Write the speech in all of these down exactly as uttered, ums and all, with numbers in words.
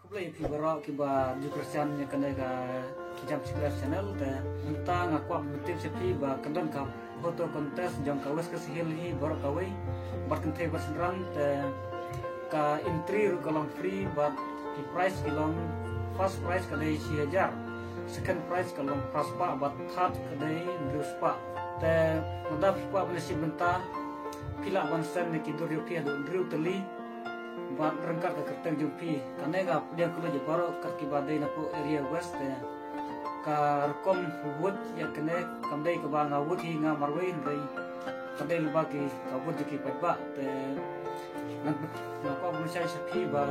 Khublei phi baroh kiba ju kyrshan ïa kane ka Jam Secret Channel. Te mynta nga kwah ban tip sha phi ba ka don ka photo contest jong ka West Khasi Hills hi baroh kawei, bad kynthei bad synran. Te ka entry ruh ka long free, bad ki prize ki long, first prize ka dei shi hajar, second prize ka long phra spah, bad third ka dei hynriew spah. Te lada phi kwah ban ïashim bynta, phi lah ban send ïa ki dur jong phi haduh hynriew tylli, bad ryngkat ka kyrteng jong phi. Kane ka pdiang kylluid ïa baroh kat kiba dei napoh Area West. Te ka rukom vote ïa kane kam dei kaba nga vote hi nga marwei, hynrei ka dei lyngba ki, ka vote jong ki paidbah. Te nga, nga kwah ban shai sha phi ba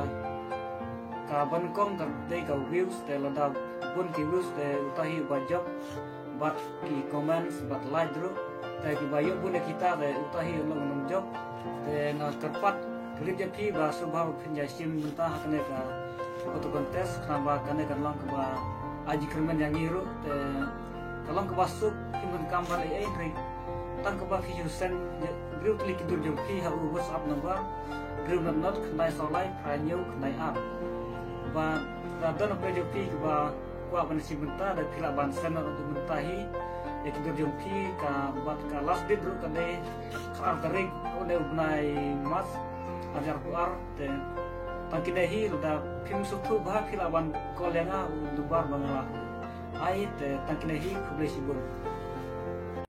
kaba nyngkong ka dei ka views. Te lada bun ki views te uta hi uba jop, bad ki comments bad like ruh. Te kiba ïoh bun ïa kita te uta hi u long u nongjop. Te nga kyrpad kylluid ïa phi ba sngewbha ba phin ïashim bynta ha kane ka photo contest, khnang ba kane kan long kaba ai jingkyrmen ïa ngi ruh. Te ka long kaba suk, phim donkam ban ai ei ei, hynrei tang kaba phi shu send hynriew tylli ki dur jong phi ha u WhatsApp number hynriew not not khyndai saw lai phra hynñiew khyndai ar. Ba lada don na pdeng jong phi kiba kwah ban shim bynta, te phi lah ban send na mynta hi ïa ki dur jong phi. Ka, bad ka last date ruh ka dei khatar tarik, une u bnai March, ar hajar arphew ar. Te tang kine hi, lada phim sngewthuh bha phi lah ban call ïa nga, u number ba nga la ai. Te tang kine hi, khublei shibun.